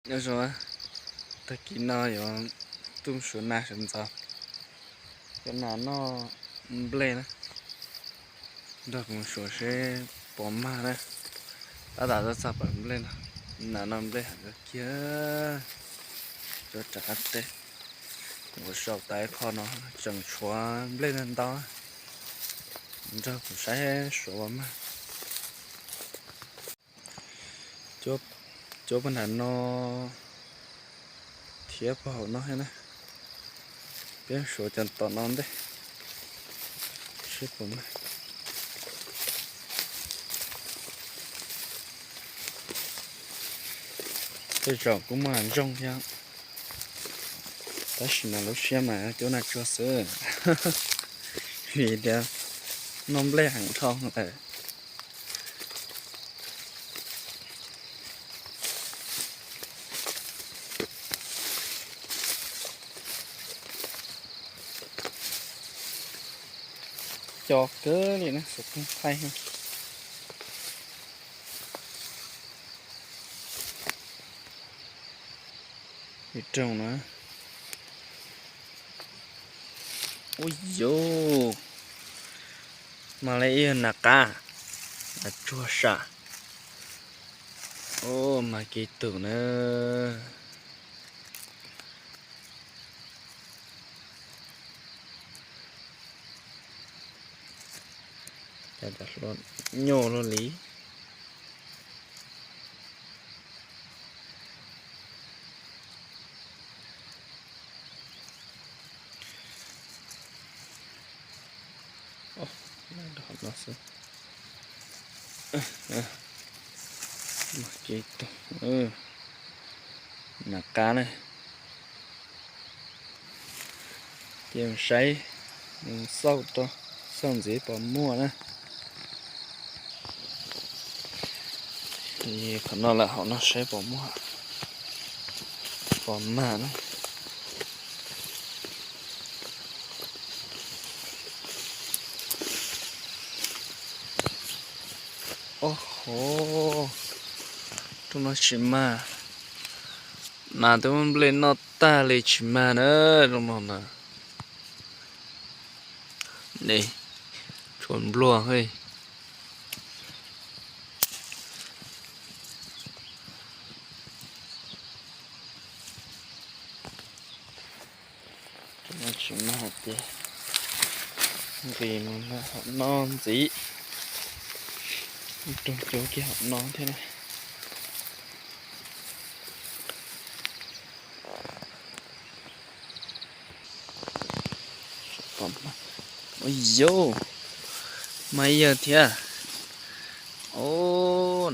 Nyob zoo, tag kis no yuav tuaj suav nas sawv ntxov, cov nas noj nplej na, nrog kuv suav seb puas mag na. Tab tom tuaj txog pawg nplej no, nas noj nplej heev kawg kiag. Cov rov qab teb, kuv sau tas ib qho no tseem tshuav nplej ntau ntau, nrog kuv saib suav puas mag. Cov puag nram no thiab puag hauv no thiab na. Peb suav cov tom no ntej seb puas mag. Tej zaum kuj muaj ntsoog thiab, tab sis mas lub siab mas cuab nas tsuag xwb, vim tias noj nplej heev dhau lawm. Co kawg li na, xov tooj thaij. Ib rooj na. Ub yus, mas li ib yam nas qab, nas tsuag sam. Ub, mas kiv tus na. Cas nyuaj luaj li. Mas ces tus nas qab na, ces mus saib, mus xauj rau, xauj ntxiv pom muaj na. Qhov no lawm, hauv no saib pom muaj, pom mag na. Ob hov, rooj no tsis mag, nas twb muab nplej noj tag li tsis mag na, rooj no na. Ne, tshuav npluag hej. Tsis mag ces nqis mus hauv no ntxiv, rooj cuab kiag hauv no thiab na. Ua yau, mas ib yam thiab. Ub,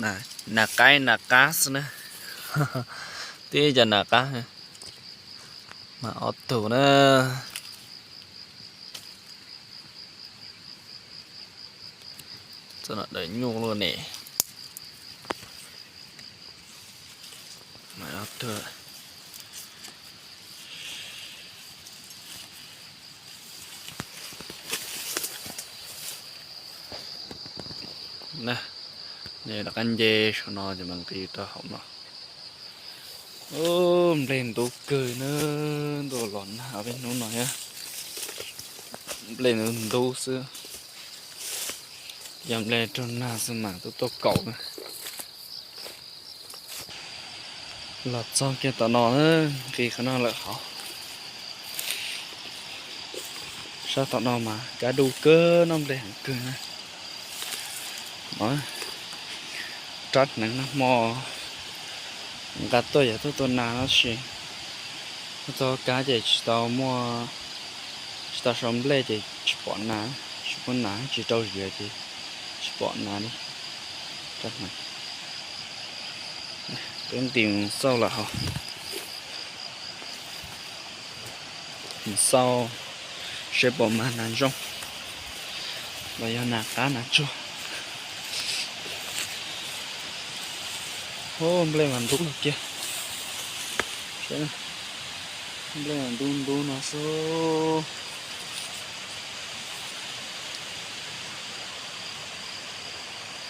nas qaib nas qab xwb na. Tib cov nas qab, mas ob tug na. Txoj no dawm nyuj luaj ne. Mas ob tug na, nej rov qab nce saum no ces mam nqis rau hauv no. Ub, nplej ntub kawg na, ntuj los nag peb hnub no thiab. Nplej ntub ntub xwb, yog nplej raug nag xwb mas twb tuaj kaum na. Los txog kiag tom no, nqis qhov no lawm hauv. Sab tom no mas kab du kawg, noj nplej heev kawg na. Rab hneev nag hmo nqa tuaj yog tuaj tua nas tab sis tuaj txog kab ces tsis tau muaj, tsis tau sau nplej ces tsis pom nas, tsis muaj nas tsis rau ziav ces tsis pom nas li. Rab hneev, peb nqis mus xauj lawm hauv. Mus xauj seb puas mag nas ntsooj los yog nas qab nas tsuag. Ub, nplej mas ntub kiag. Nplej mas ntub ntub no xwb.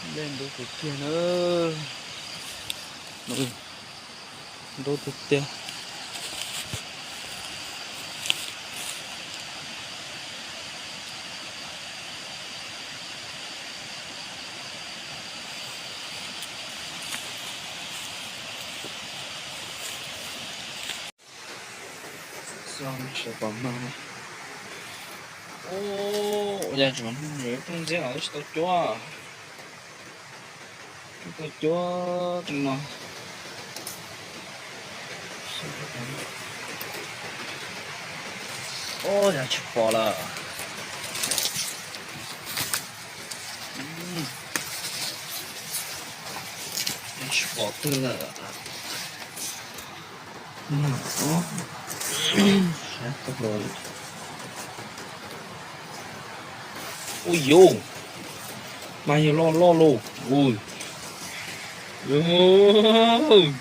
Nplej ntub kiag kiag na. Ntub tiag tiag. Sawv pom no. Ua cas tsam no nws pheej ntxiab los tsis tau cuab. Tsis tau cuab no. Ua cas tsis pom lawm. Tsis pom twg lawm. Ui yus, mas yog loj loj lauj. Ui,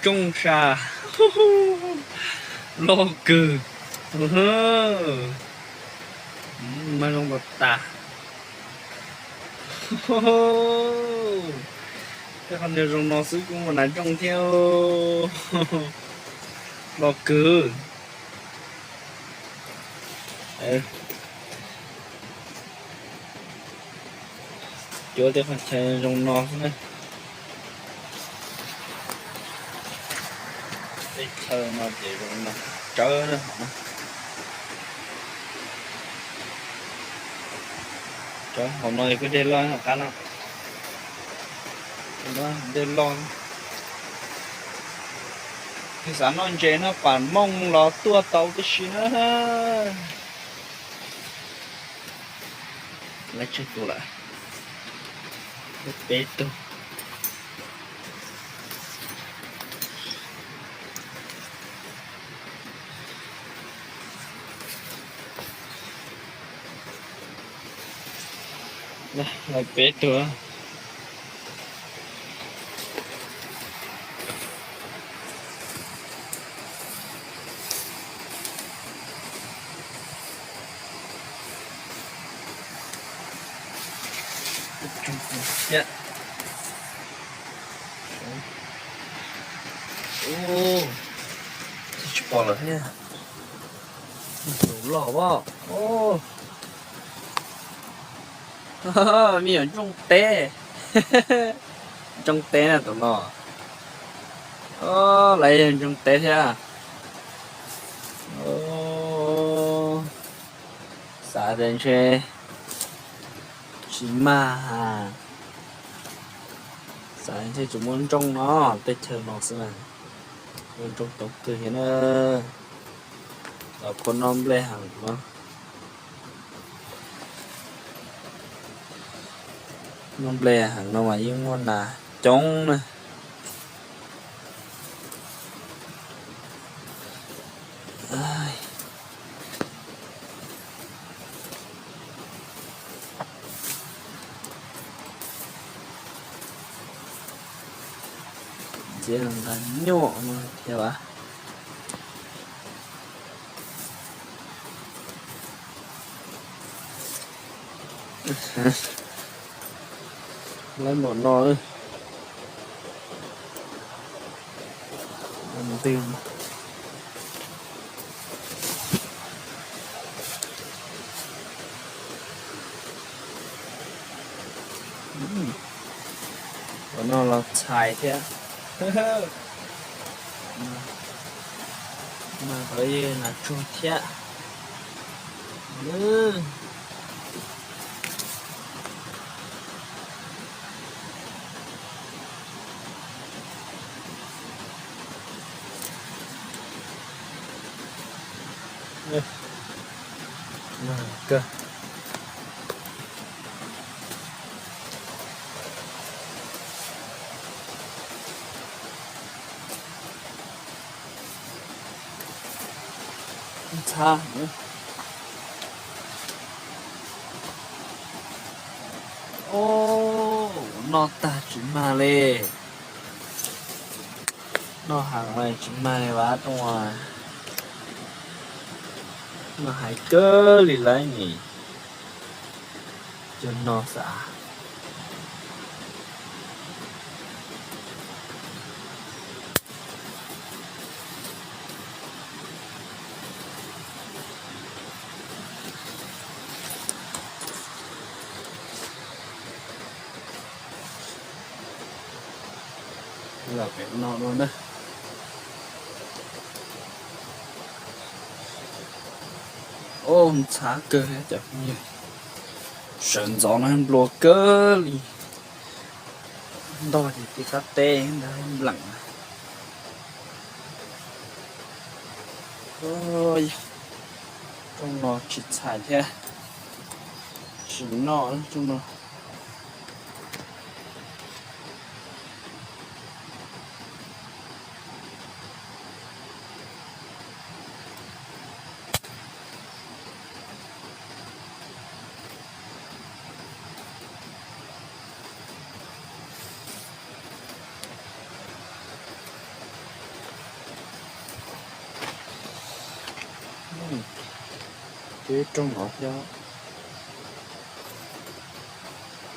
ntsoog sa, loj kawg. Mas zoo tas tas. Tej qhov niag zoo no xwb kuj muaj nas ntsoog thiab. Loj kawg. Cuab tej qhov chaw zoo no xwb na. Tej chaw no ces zoo no, tsawb na. Tsawb hauv no kuj dej loj qab no. Dej loj. Xav noj ntses noj pam mooj los tuaj tau tib si na. Lawv tsawg tus lawm? Peb tug. Lawv peb tug. Tsis pom lawm thiab. Tus loj as. Me nyuam ntsoog teb. Ntsoog teb na tus no. Lawv yog ntsoog teb thiab. Xav tias ntshe tsis mag, xav ntshe tsuas muaj ntsoog no, tej chaw no xwb na. Muaj ntsoog tau kawg thiab na. Los puas noj nplej heev no. Noj nplej heev no mas yeej muaj nas coob na. Ntxiab nqa nyuaj no thiab as. Lawv npam no. Ua no los txhais thiab. Mas qhov nas tsuag thiab. Kawg. Ntxhab. Noj tag tsis mag li. Noj heev mas tsis mag li vas rooj. Noj heev kawg li lawm ni. Cov no xav. Los pem no dua na. Ub, ntxhab kawg cov phooj ywg. Sawv ntxov no nplua kawg li. Ntog ces tib qab teb ntag npleem. Rooj no tsis txhais thiab, tsis noj rooj no. Twb rooj no thiab,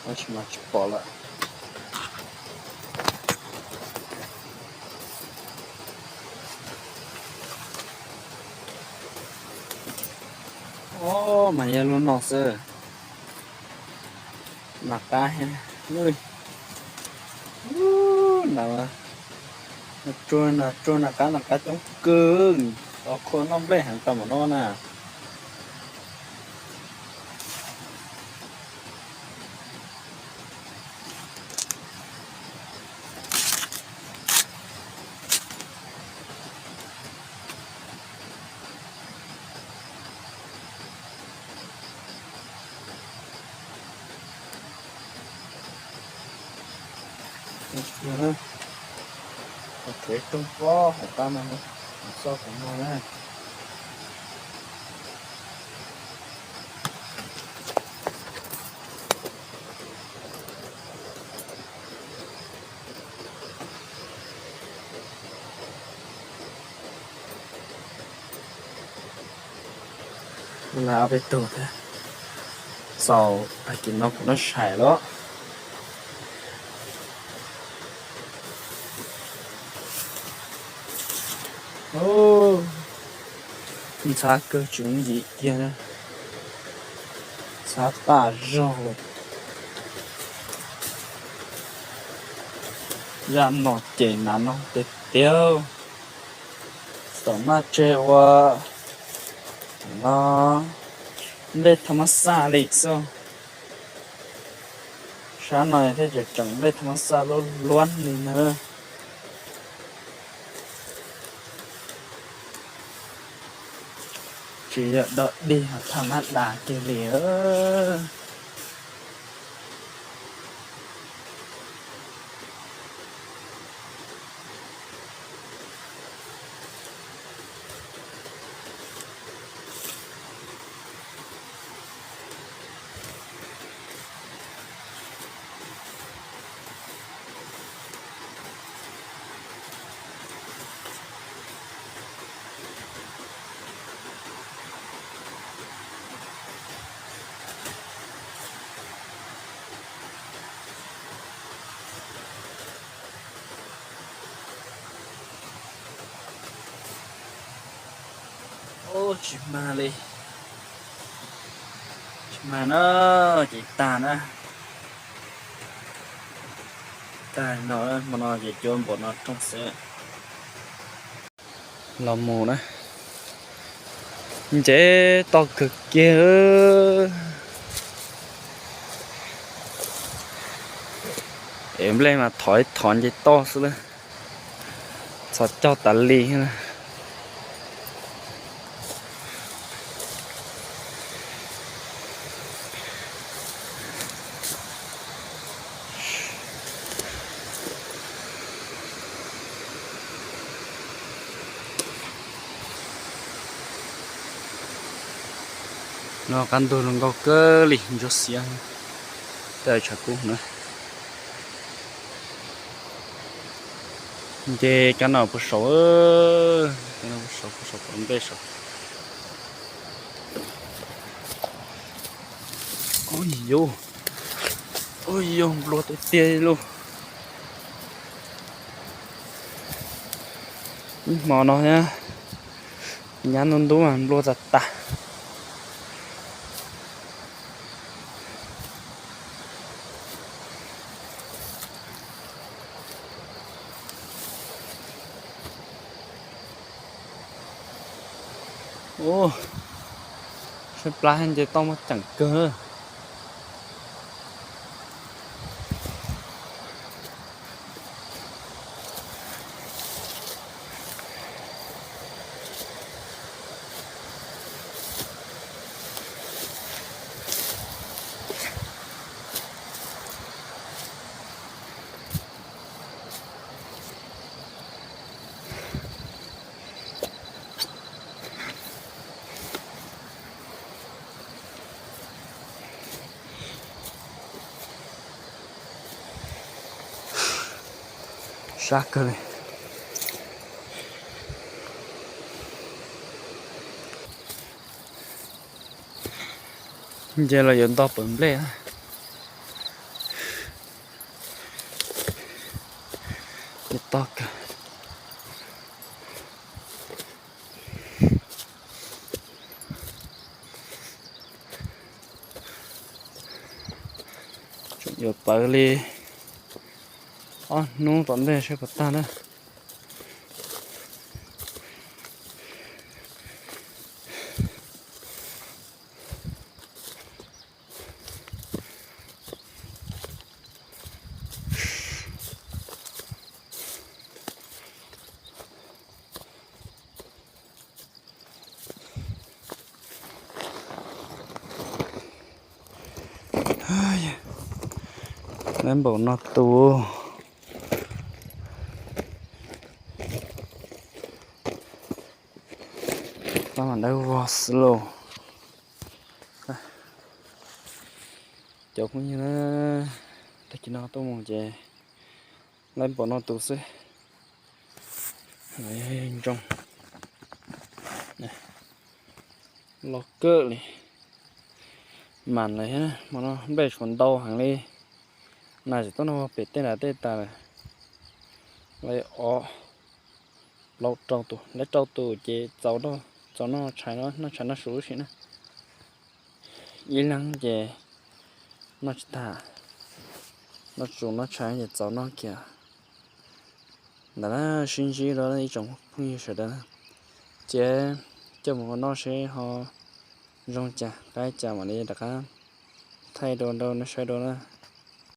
tab sis mas tsis pom lawm. Ob, mas yog lub no xwb. Nas qab, nas tsuag nas qab coob kawg, tos khua noj nplej heev tau npaum no na. Qhov kev rooj pob hauv qab no, xauj qhov no na. Lawv ob peb tug thiab. Xaus tag kis no kuv noj tshais lawm. Ntxhab kawg tsis yooj yim kiag, ntxhab tas zog li. Zaj no ces nas no tiag tiag. Tom maj tseg ua no nplej thaj mab xaj li xwb. Sab no thiaj tseem tseem nplej thaj mab xaj luab luab li na. Tsis yog dog dig, thaj mab das kiag li. Ub, tsis mag li. Tsis mag na, ces tag na. Tag no, hmo no ces cua npaum no rooj xwb. Los mus na, nce toj kawg kiag. Es nplej mas thov thov nce toj xwb lawm, txhos caug tas li. No qab ntug zoo nkauj kawg li, ntsuab xiab, tej tshav kub na. Nce kab no puag saud, kab no puag saud, puag saud tom nplej saud. Ub yuj, ub yuj, nplua tiag tiag li lauj. Ib hmo no thiab, nyab ntub ntub mas nplua tas tas. Ub, saib plab nce toj muaj ceem kawg. Sab kawg li. Nce los yuav nto pawv nplej. Nce toj kawg. Tseem yuav pawv li ob hnub tom ntej seb puas tag na. Lab npaum no tus, tab mas dawb vog xwb lauj. Cov phooj ywg na, tag kis no tuaj mus ces lab npaum no tus xwb. Ntsoog loj kawg li. Mas lawm hmo no nplej tshuav ntau heev li. Nas tseem tuaj noj pem tej nram tej tas lawm. Lawv ob plaub rau tus, lawv rau tus ces txaus, txaus noj tshais, noj tshais noj su lub sim na. Ib leeg ces noj tsis tag, noj su noj tshais ces txaus noj kiag. Ntawd na, sib ntsib rau ib tsoom phooj ywg sawv daws na, ces coj mus ua noj seb ho zoo cas, qab cas mam li rov qab thaij rau rau nej saib dua na.